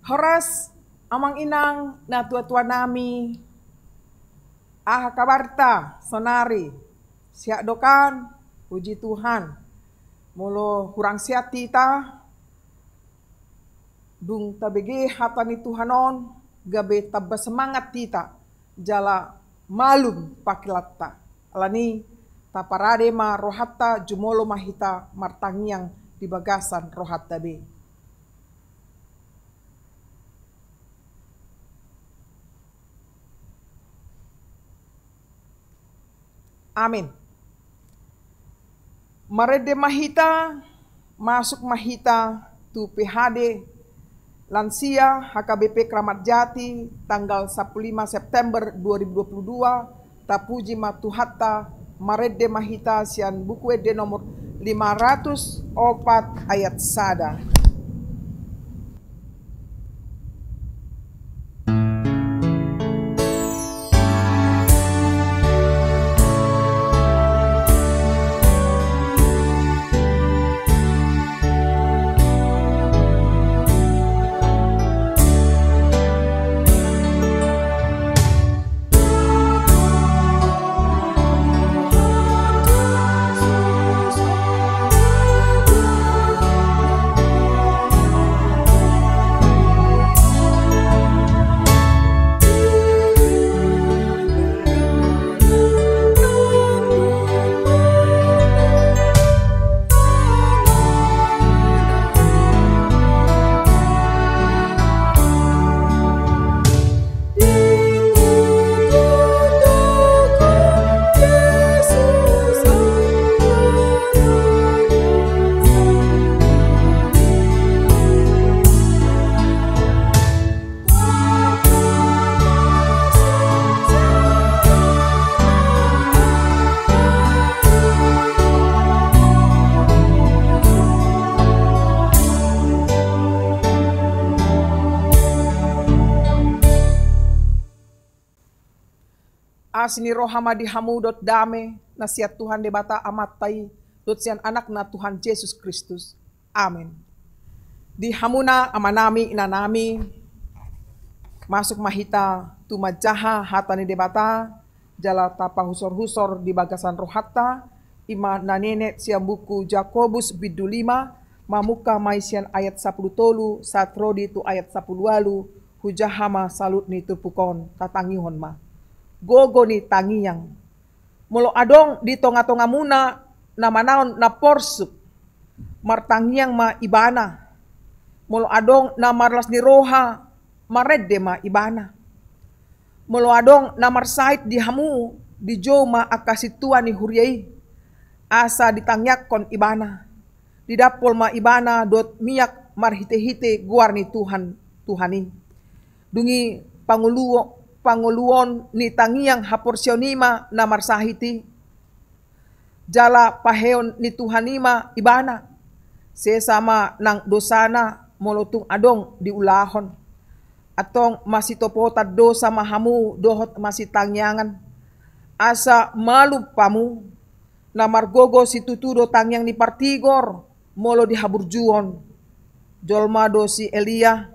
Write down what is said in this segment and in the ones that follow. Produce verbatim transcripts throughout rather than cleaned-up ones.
Horas, amang inang, natuatua nami, aha kabarta sonari? Sehat do kan? Puji Tuhan. Molo hurang sehat hita, dung tabege hata ni Tuhan on, gabe tamba semangat hita, jala malum pangkilanta. Alani, taparade ma rohanta, jumolo ma hita martangiang di bagasan rohanta be. Amin. Marende ma hita, masuk ma hita tu P H D Lansia H K B P Kramat Jati, tanggal sampulu lima September dua ribu dua puluh dua, tapuji ma Tuhanta, marende ma hita sian Buku Ende nomor lima ratus opat ayat sada. Asi ni roha ma di hamu dohot dame na sian Tuhan Debata Amanta i, dohot sian Anakna Tuhan Jesus Kristus. Amen. Di hamuna amanami, inanami, masuk ma hita tu manjaha hata ni Debata, jala tapahusorhusor di bagasan rohanta, i ma na nene sian buku Jakobus bindu lima, mamungka ma i sian ayat sampulu tolu sahat ro di tu ayat sampulu ualu, hujaha ma saluhut ni turpuk on, tatangihon ma. Gogo ni tangiang. Molo adong di tongatongamuna na manaon na porsuk, martangiang ma ibana. Molo adong na marlas ni roha, marende ma ibana. Molo adong na marsahit di hamu, dijou ma angka sintua ni huria i, asa ditangiangkon ibana. Didampol ma ibana dohot miak marhitehite goar ni Tuhan, Tuhan i. Dung i pangoluo-, pangoluon ni tangiang haporseaon i ma na marsahit i. Jala paheon ni Tuhan i ma ibana. Sesa ma nang dosana molo tung adong diulahon. Antong masitopotan dosa ma hamu dohot masitangiangan. Asa malum hamu, na margogo situtu do tangiang ni partigor, molo di haburjuon. Jolma do si Elia,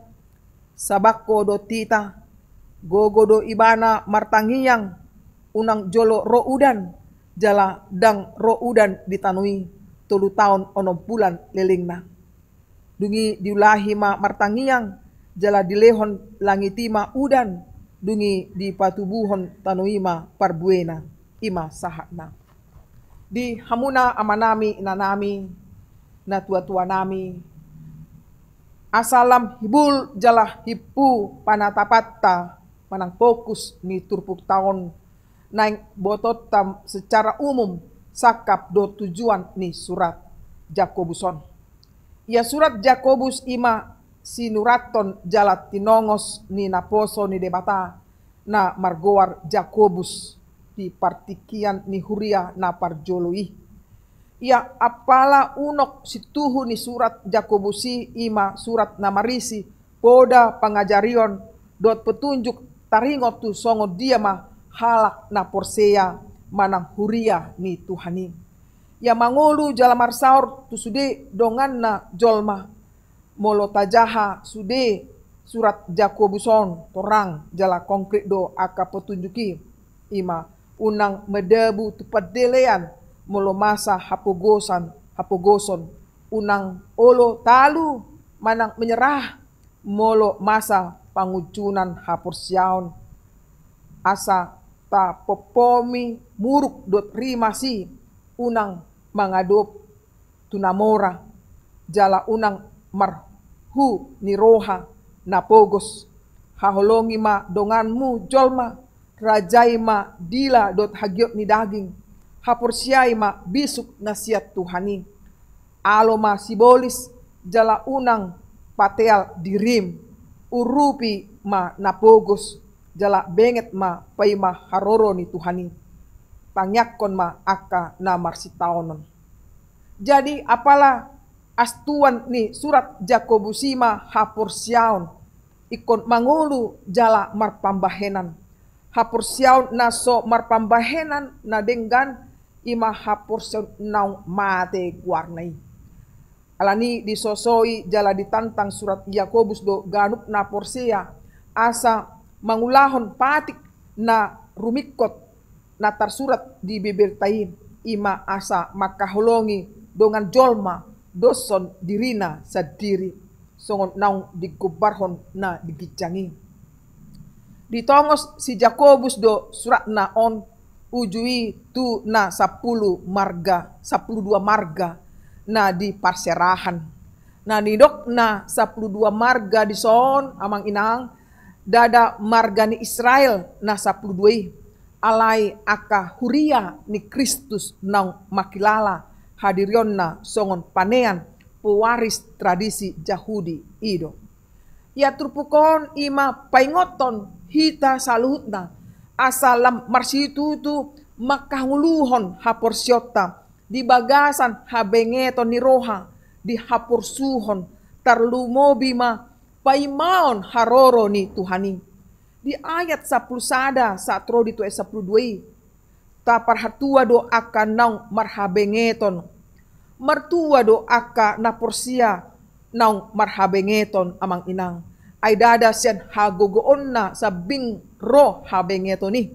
sabangko do hita, gogo do ibana martangiang, unang jolo ro udan, jala ndang ro udan di tano i, tolu taon onom bulan lelengna. Dung i diulahi ma martangiang, jala dilehon langit i ma udan, dung i dipatubuhon tano i ma parbuena, i ma sahatna. Di hamuna amanami, inanami, natuatuanami, asa lam hibul jala himpu panatapanta manang fokus ni turpukta on, naeng botoonta secara umum sangkap dohot tujuan ni surat Jakobus on. Ia surat Jakobus i ma sinurathon jala tinongos ni naposo ni Debata na margoar Jakobus di partingkian ni huria na parjolo i. Ia apala unok sintuhu ni surat Jakobus i, i ma surat na marisi poda pangajarion dohot petunjuk taringot tu songon dia ma halak na porsea manang huria ni Tuhan i. Ia mangolu jala marsaor tu sude donganna jolma. Molo tajaha sude Surat Jakobus on torang jala konkret do angka petunjuk i, ima unang madabu tu pandelean molo masa hapogosan, hapogoson, unang olo talu manang menyerah molo masa pangunjunan haporseaon, asa tapompomi muruk dohot rimas i, unang mangadop tu na mora, jala unang marhu ni roha na pogos. Haholongi ma donganmu jolma, rajai ma dila dohot hagiot ni daging, haporseai ma bisuk na sian Tuhan i. Alo ma sibolis, jala unang pateal dirim, urupi ma na pogos, jala benget ma paima haroro ni Tuhan i. Tangiangkon ma angka na marsitaonon. Jadi apala astuan ni surat Jakobus i ma haporseaon ingkon mangolu jala marpambahenan. Haporseaon na so marpambahenan na denggan ima haporseaon naung mate goarna i. Alani i disosoi jala ditantang surat Jakobus do ganup na porsea asa mangulahon patik na rumingkot na tarsurat di Bibelta i, ima asa mangkaholongi dongan jolma doshon dirina sandiri, songon naung digombarhon na di ginjang i. Ditongos si Jakobus do suratna on uju i tu na sampulu marga, sampulu dua marga na di parserahan. Na nidok na sampulu dua marga dison, amang inang, ndada marga ni Israel na sampulu dua i, alai angka huria ni Kristus naung mangkilala hadirionna songon panean pewaris tradisi Jahudi i do. Ia turpuk on ima paingothon hita saluhutna, asa lam marsitutu mangkangoluhon haporseaonta di bagasan habengeton ni roha, di haporsuhon, tarlumobi ma paimaon haroro ni Tuhan i. Di ayat sampulu sada sahat ro di tu ayat sampulu dua i, taparhatua do angka naung marhabengeton. Martua do angka na porsea naung marhabengeton, amang inang. Ai ndada sian hagogoonna sambing ro habengeton i.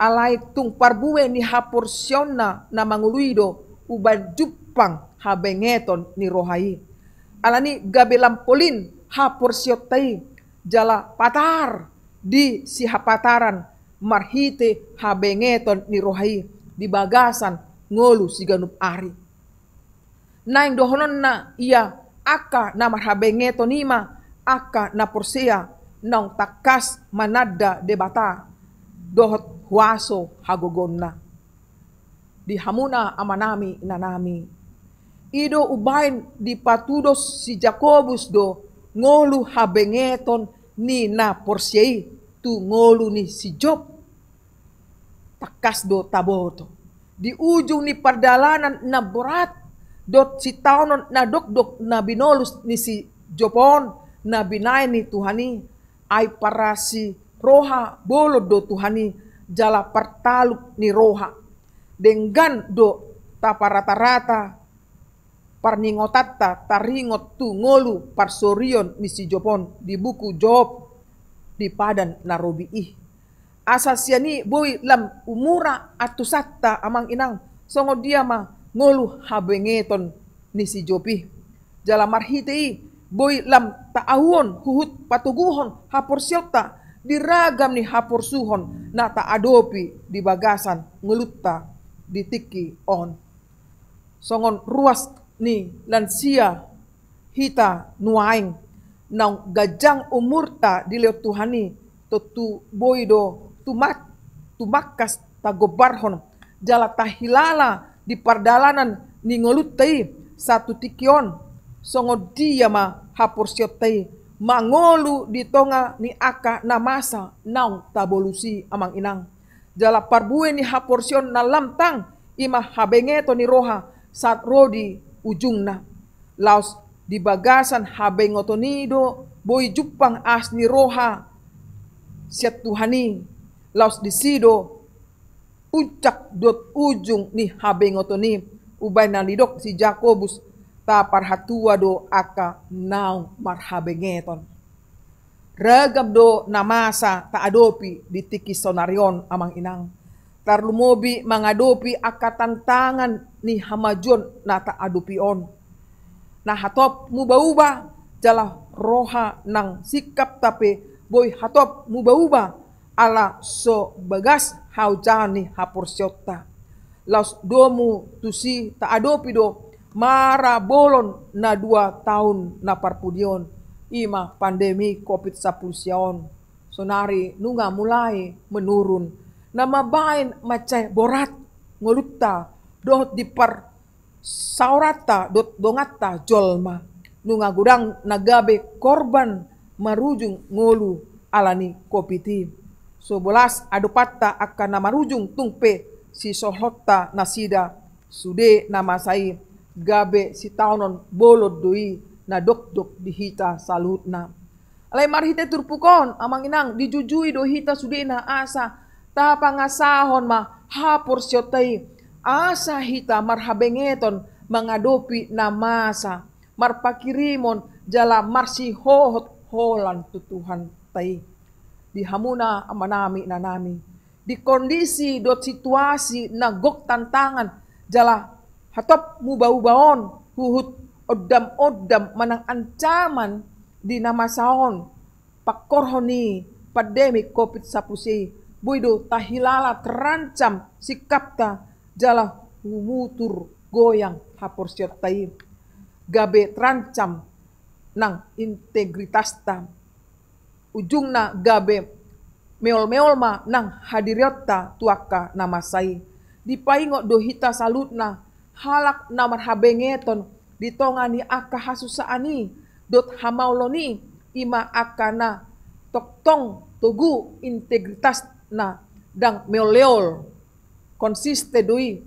Alai tung parbue ni haporseaonna na mangolu i do umbahen jumpang habengeton ni roha i. Alani i gabe lam polin haporseaonta i, jala patar di sihapataran marhite habengeton ni roha i di bagasan ngolu siganup ari. Naeng dohononna ia angka na marhabengeton i ma angka na porsea naung tangkas mananda Debata dohot huaso hagogoonna. Di hamuna amanami inanami, i do umbahen dipatudos si Jakobus do ngolu habengeton ni na porsea i tu ngolu ni si Job. Tangkas do taboto, di ujung ni pardalanan na borat dohot sitaonon na dokdok na binolus ni si Job on, na binahen ni Tuhan i, ai parasi roha bolon do Tuhan i jala partaluk ni roha. Denggan do taparatarata parningotanta taringot tu ngolu parsorion ni si Job on di buku Job di padan na robi i. Asa sian i boi lam umura antusanta, amang inang, songon dia ma ngolu habengeton ni si Job i. Jala marhite i boi lam taauhon huhut patoguhon haporseaonta di ragam ni haporsuhon na taadopi di bagasan ngolunta di tingki on. Songon ruas ni lansia hita nuaeng, naung ganjang umurta dilehon Tuhan i, tontu boi do tumat-, tumangkas tagombarhon jala tahilala di pardalanan ni ngolunta i sahat tu tingki on. Songon dia ma haporseaonta i mangolu di tonga ni angka na masa naung tabolus i, amang inang. Jala parbue ni haporseaon na lam tang ima habengeton ni roha sahat ro di ujungna. Laos di bagasan habengeton i do boi jumpang aas ni roha sian Tuhan i. Laos disi do puncak dohot ujung ni habengeton i. Umbahen na nidok si Jakobus, taparhatua do angka naung marhabengeton. Ragam do na masa taadopi di tingki saonari on, amang inang. Tarlumobi mangadopi angka tantangan ni hamajuon na taadopi on. Na hatop muba-uba, jala roha nang sikapta pe boi hatop muba-uba, ala so bagas haojahan ni haporseaonta. Laos domu tusi taadopi do mara bolon na dua taon na parpudi on, i ma pandemi covid sampulu sia on. Saonari nunga mulai menurun, na mambaen mansai borat ngolunta dohot di par saoranta dohot donganta jolma. Nunga godang na gabe korban marujung ngolu ala ni covid i. So bolas adopanta angka na marujung, tung pe sisolhotta nasida sude na masa i, gabe sitaonon bolon do i na dokdok di hita saluhutna. Alai marhite turpuk on, amang inang, dijujui do hita sudena asa tapangasahon ma haporseaonta i, asa hita marhabengeton mangadopi na masa, marpanghirimon jala marsihohot holan tu Tuhanta i. Di hamuna amanami, inanami, di kondisi dohot situasi na gok tantangan jala hatop muba-uba on, huhut ondam-ondam manang ancaman di na masa on, pangkorhon ni pandemi covid sampulu sia i, boi do tahilala terancam sikapta jala humutur goyang haporseaonta i, gabe terancam nang integritasta. Ujungna gabe meol-meol ma nang hadirionta tu angka na masa i. Dipaingot do hita saluhutna, halak na marhabengeton di tonga ni angka hasusaan i dohot hamaolon i, i ma angka na tongtong togu integritasna, ndang meol-eol, konsisten do i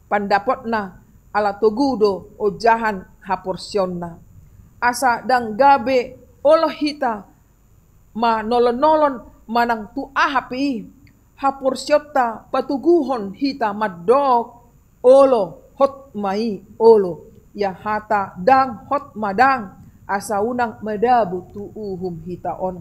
pandapotna, ala togu do ojahan haporseaonna. Asa ndang gabe olo hita manolon-nolon manang tu aha pe i, haporseaonta patoguhon hita mandok, olo, hot ma i olo, ia hata ndang, hot ma ndang, asa unang madabu tu uhum hita on.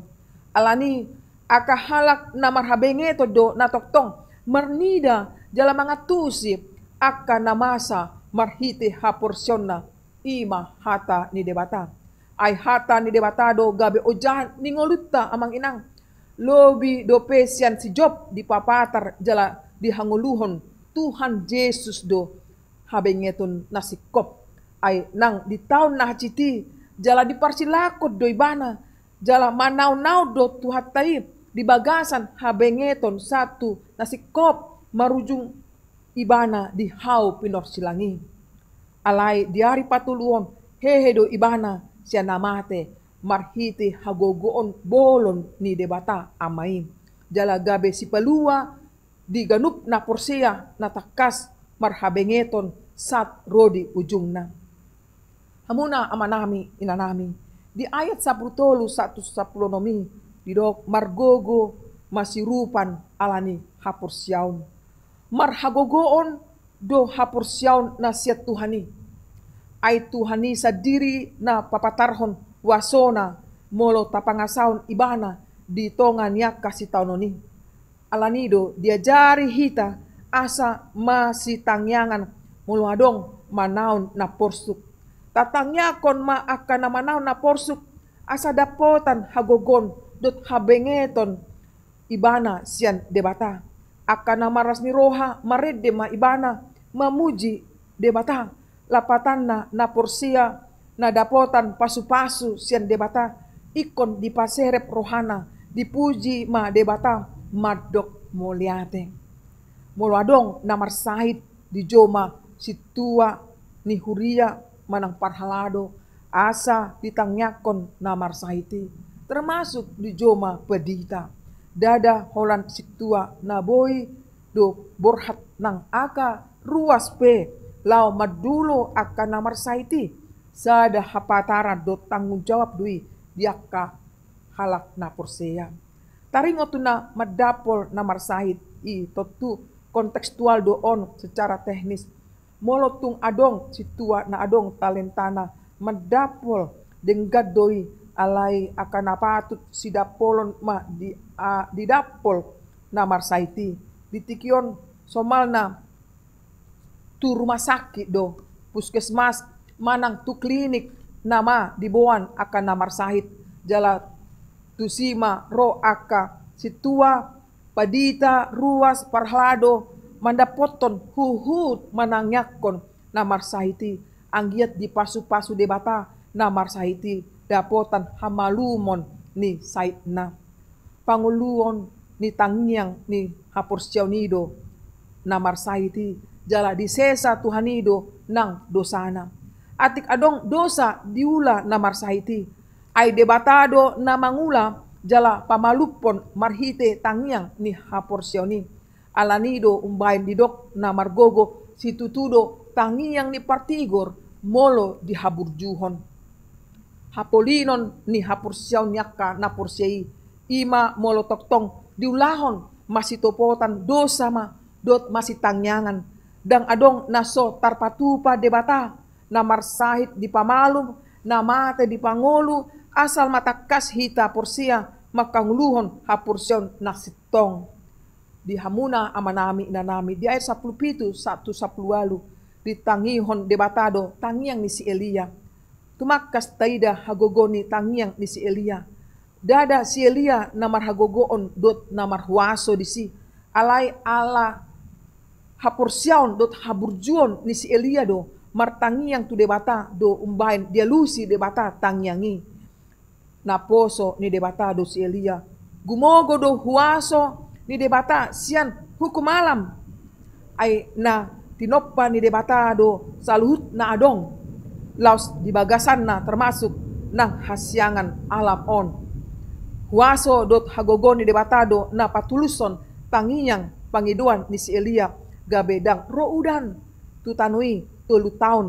Alani, angka halak na marhabengeton do na tongtong marnida jala mangantusi angka na masa marhite haporseaonna, i ma hata ni Debata. Ai hata ni Debata do gabe ojahan ni ngolunta, amang inang. Lobi dope sian si Job dipapatar jala dihangoluhon, Tuhan Jesus do habengeton na singkop. Ai nang di taon na hansit i, jala diparsilangkon do ibana, jala manaon-naon do Tuhanta i di bagasan habengeton sahat tu na singkop, marujung ibana di hau pinorsilang i. Alai di ari patoluhon hehe do ibana sian na mate, marhite hagogoon bolon ni Debata Ama i, jala gabe sipalua di ganup na porsea na tangkas marhabengeton sahat ro di ujungna. Hamuna amanami, inanami, di ayat sampulu tolu sahat tu sampulu onom i didok, margogo masirupan ala ni haporseaon. Marhagogoon do haporseaon na sian Tuhan i. Ai Tuhan i sandiri na papatarhon huasona molo tapangasahon ibana di tonga ni angka sitaonon i. Alani do diajari hita asa masitangiangan molo adong manaon na porsuk. Tatangiangkon ma angka na manaon na porsuk asa dapotan hagogoon dohot habengeton ibana sian Debata. Angka na marlas ni roha marende ma ibana mamuji Debata. Lapatanna na porsea na dapotan pasu-pasu sian Debata, ingkon dipaserep rohana, dipuji ma Debata mandok mauliate. Molo adong na marsahit, dijou ma sintua ni huria manang parhalado asa ditangiangkon na marsahit i, termasuk dijou ma pandita. Ndada holan sintua na boi do borhat nang angka ruas pe laho mandulo angka na marsahit i. Sada hapataran dohot tanggung jawab do i di angka halak na porsea. Taringot tu na mandapot na marsahit i, tontu kontekstual do on secara teknis. Molo tung adong sintua na adong talentana mandapot, denggan do i Alai angka na patut sidampolon ma di, a, didampol na marsahit i. Di tingki on somalna tu rumah sakit do, puskesmas manang tu klinik nama diboan angka na marsahit, jala tusi ma ro angka sintua, pandita, ruas, parhalado mandapothon huhut manangiangkon na marsahit i, anggiat dipasupasu Debata na marsahit i dapotan hamalumon ni sahitna. Pangoluon ni tangiang ni haporseaon i do na marsahit i, jala disesa Tuhan i do nang dosana. Atik adong dosa diula na marsahit i, ai Debata do na mangula jala pamalumhon marhite tangiang ni haporseaon i. Alani do umbaen didok na margogo, situtu do tangiang ni partigor molo dihaburjuhon. Hapolinon ni haporseaon ni angka na porsea i, i ma molo tongtong diulahon masitopotan dosa ma dohot masitangiangan. Ndang adong na so tarpatupa Debata, na marsahit dipamalum, na mate dipangolu, asal ma tangkas hita porsea mangkangoluhon haporseaon na sintong. Di hamuna amanami inanami, di ayat sampulu pitu sahat tu sampulu ualu ditangihon Debata do tangiang ni si Elia. Tumangkas taida hagogoon ni tangiang ni si Elia. Ndada si Elia na marhagogoon dohot na marhuaso disi, alai ala haporseaon dohot haburjuon ni si Elia do martangiang tu Debata do umbaen dialusi Debata tangiang i. Naposo ni Debata do si Elia. Gumogo do huaso ni Debata sian hukum alam. Ai na tinompa ni Debata do saluhut na adong laos di bagasanna, termasuk nang hasiangan alam on. Huaso dohot hagogoon ni Debata do na patulushon tangiang pangidoan ni si Elia, gabe ndang ro udan tu tano i tolu taon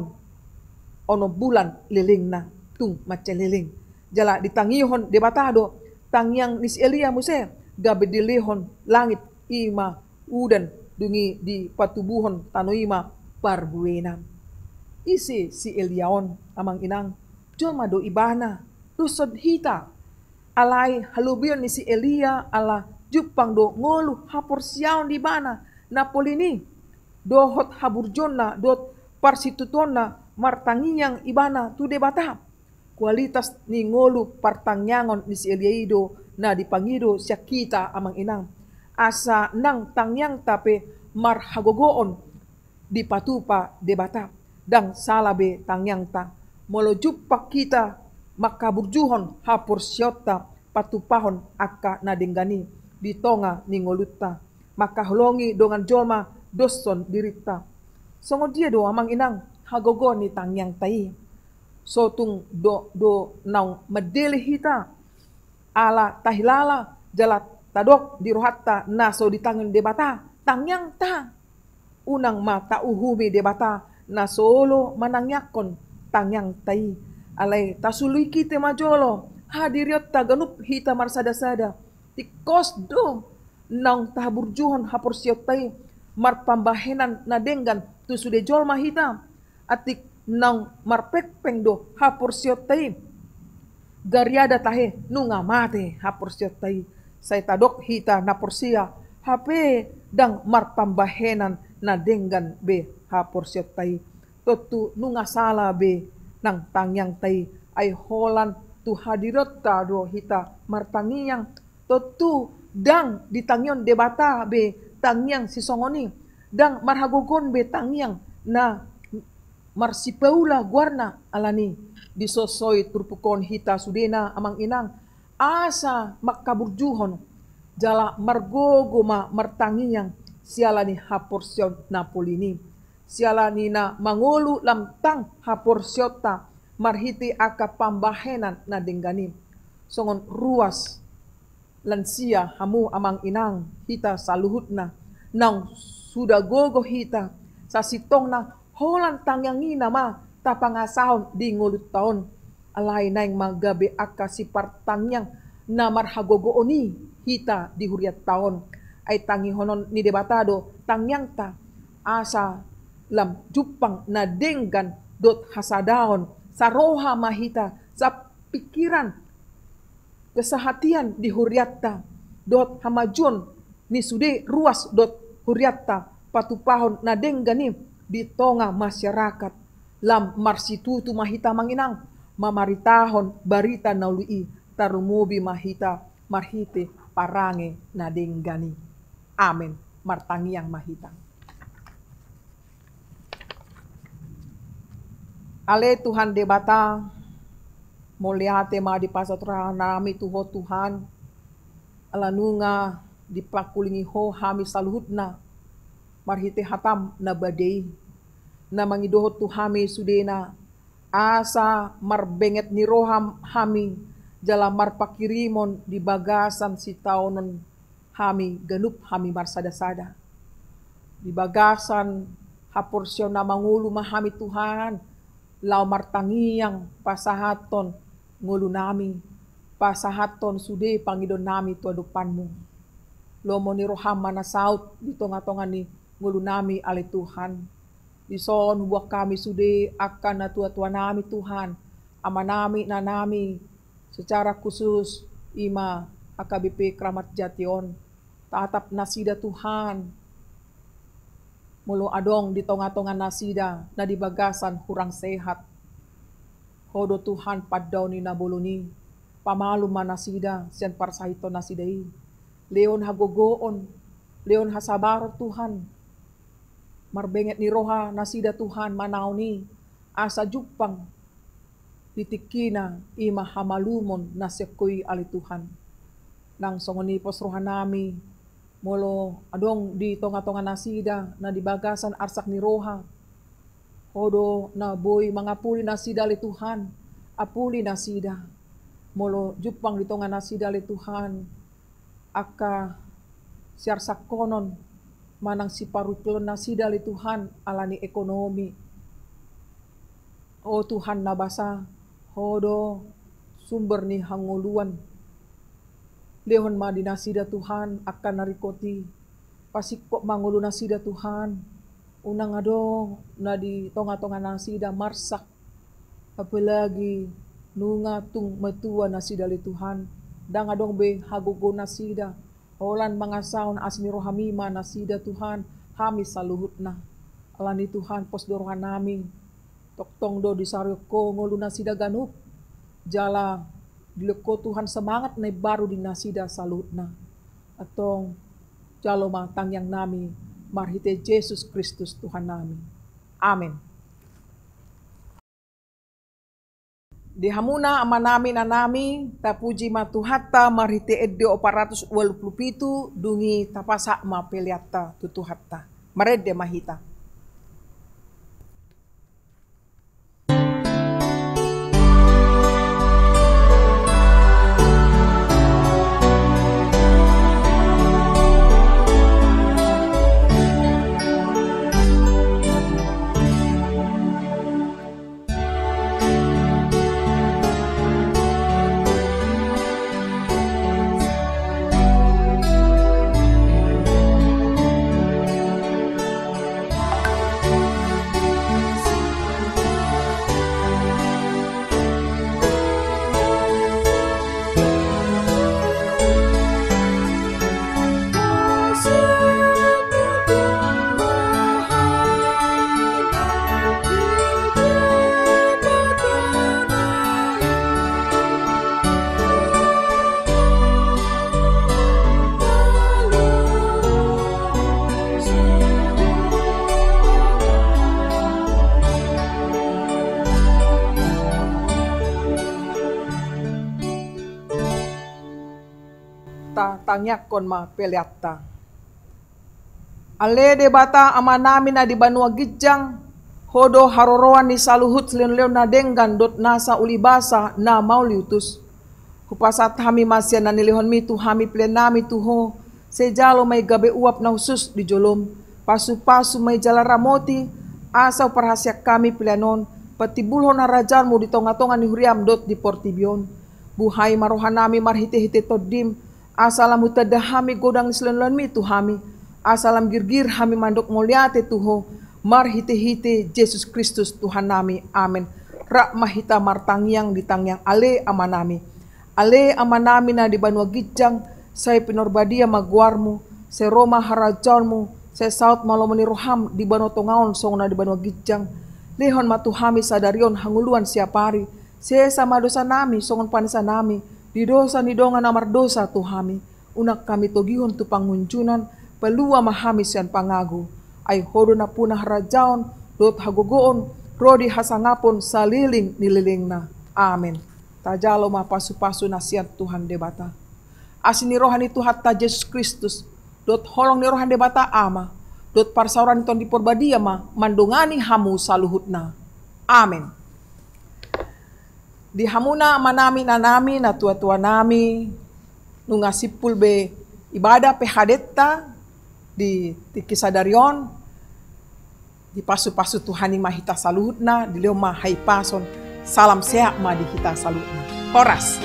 onom bulan lelengna, tung mansai leleng. Jala ditangihon Debata do tangiang ni si Elia muse, gabe dilehon langit i ma udan, dung i dipatubuhon tano i ma parbuena. Ise si Elia on, amang inang? Jolma do ibana, dos songon hita. Alai halobion ni si Elia ala jumpang do ngolu haporseaon di ibana na polin i, dohot haburjuonna dohot parsitutuonna martangiang ibana tu Debata. Kualitas ni ngolu partangiangon ni si Elia i do na dipangido sian hita, amang inang, asa nang tangiangta pe marhagogoon dipatupa Debata. Ndang sala be tangiangta molo jumpang hita mangkaburjuhon haporseaonta patupahon angka na denggan i di tonga ni ngolunta, mangkaholongi dongan jolma doshon dirinta. Songon dia do, amang inang, hagogoon ni tangiangta i? So tung do, do naung mandele hita, ala tahilala jala tadok di rohanta na so ditangihon Debata tangiangta. Unang ma tauhumi Debata na so olo manangiangkon tangiangta i. Alai tasului hita ma jolo hadirionta ganup hita marsadasada. Tingkos do naung tahaburjuhon haporseaonta i marpambahenan na denggan tu sude jolma hita. Atik naung marpengpeng do haporseaonta i, gariada tahe nunga mate haporseaonta i. Sai tadok hita na porsea, hape ndang marpambahenan na denggan be haporseaonta i, tontu nunga sala be nang tangiangta i. Ai holan tu hadirionta do hita martangiang. Tontu ndang ditangihon Debata be tangiang sisongon i, ndang marhagogoon be tangiang na marsipaula goarna. Alani i disosoi turpuk on hita sudena, amang inang, asa mangkaburjuhon jala margogo ma martangiang siala ni haporseaon na polin i, siala ni na mangolu lam tang haporseaonta marhite angka pambahenan na denggan i. Songon ruas, lansia, hamu amang inang, hita saluhutna, naung suda gogo hita sasintongna holan tangiang i nama tapangasahon di ngolunta on. Alai naeng ma gabe angka sipartangiang na marhagogoon i hita di hurianta on. Ai tangihonon ni Debata do tangiangta, asa lam jumpang na denggan dohot hasadaon, saroha ma hita, sapingkiran, kesehatian di hurianta, dohot hamajuon ni sude ruas dohot hurianta, patupahon na denggan i di tonga masyarakat, lam marsitutu ma hita amang inang, mamaritahon barita na uli i, tarlumobi ma hita marhite parange na denggan i. Amen. Martangiang ma hita. Ale Tuhan Debata, mauliate ma dipasahat rohanami tu Ho Tuhan, ala nunga dipangkulingi Ho hami saluhutna, marhite hataM na bade i, na mangidohon tu hami sudena, asa marbenget ni roha hami, jala marpanghirimon di bagasan sitaonon hami, ganup hami marsada-sada. Di bagasan haporseaon na mangolu ma hami Tuhan, laho martangiang pasahathon ngolunami, pasahathon sude pangidoannami tu adopanMu. Lomo ni rohaM ma na saut di tonga-tonga ni ngolunami ale Tuhan. Dison huboan hami sude angka natua-tuanami Tuhan, amanami, inanami, secara khusus i ma H K B P Kramat Jati on. Tatap nasida Tuhan. Molo adong di tonga-tonga nasida na di bagasan hurang sehat, Ho do Tuhan pandaon ni na bolon i, pamalum ma nasida sian parsahiton nasida i. Lehon hagogoon, lehon hasabaron Tuhan. Marbenget ni roha nasida Tuhan manaon i, asa jumpang di tingkina i ma hamalumon na sian Ho i ale Tuhan. Nang songon i pos rohanami, molo adong di tonga-tonga nasida na di bagasan arsak ni roha, Ho do na boi mangapuli nasida ale Tuhan, apuli nasida. Molo jumpang di tonga nasida ale Tuhan, angka siarsakhonon manang siparungkilon nasida ale Tuhan, ala ni ekonomi. O Tuhan na basa, Ho do sumber ni hangoluan. Lehon ma di nasida Tuhan angka na ringkot i. Pasingkop ma ngolu nasida Tuhan. Unang adong na di tonga-tonga nasida marsak. Apalagi nunga tung matua nasida ale Tuhan, ndang adong be hagogoon nasida. Holan mangasahon asi ni rohaMi ma nasida Tuhan, hami saluhutna. Ala ni Tuhan, pos do rohanami. Tongtong do disarihon Ho ngolu nasida ganup. Jala dilehon Ho Tuhan semangat na imbaru di nasida saluhutna. Antong jalo ma tangiangnami marhite Jesus Kristus Tuhannami. Amen. Di hamuna amanami, inanami, tapuji ma Tuhanta marhite ende opat ratus ualu pulu pitu, dung i tapasahat ma peleanta tu Tuhanta. Marende ma hita. Tatangiangkon ma peleanta. Ale Debata Amanami na di banua ginjang, Ho do haroroan ni saluhut silehonlehon na denggan dohot nasa ulibasa na mauliutus. Hupasahat hami ma sian na nilehonMi tu hami peleannami tu Ho, sai jalo ma i gabe uap na hushus di joloM, pasupasu ma i jala ramoti, asa huparhaseang hami pelean on, patimbulhon harajaonMu di tongatonga ni huriaM dohot di portibi on. Buhai ma rohanami marhitehite TondiM, asa lam hutanda hami godang ni silehonlehonMi tu hami, asa lam girgir hami mandok mauliate tu Ho, marhitehite Jesus Kristus Tuhannami. Amen. Rap ma hita martangiang di tangiang Ale Amanami. Ale Amanami na di banua ginjang, sai pinarbadia ma goarMu, sai ro ma harajaonMu, sai saut ma lomo ni rohaM di banua tonga on songon na di banua ginjang. Lehon ma tu hami sadari on hangoluan siapari, sesa ma dosanami songon panesanami di dosa ni dongan na mardosa tu hami. Unang hami togihon tu pangunjunan, palua ma hami sian pangago. Ai Ho do nampuna harajaon, dohot hagogoon, ro di hasangapon saleleng ni lelengna. Amen. Tajalo ma pasupasu na sian Tuhan Debata. Asi ni roha ni Tuhanta Jesus Kristus, dohot holong ni roha ni Debata Ama, dohot parsaoran ni Tondi Porbadia ma mandongani hamu saluhutna. Amen. Di hamuna amanami, inanami, natuatuanami, nunga simpul be ibadah P H D-ta di tingki sadari on, dipasupasu Tuhan i ma hita saluhutna, dilehon ma hahipason, salam sehat ma di hita saluhutna. Horas.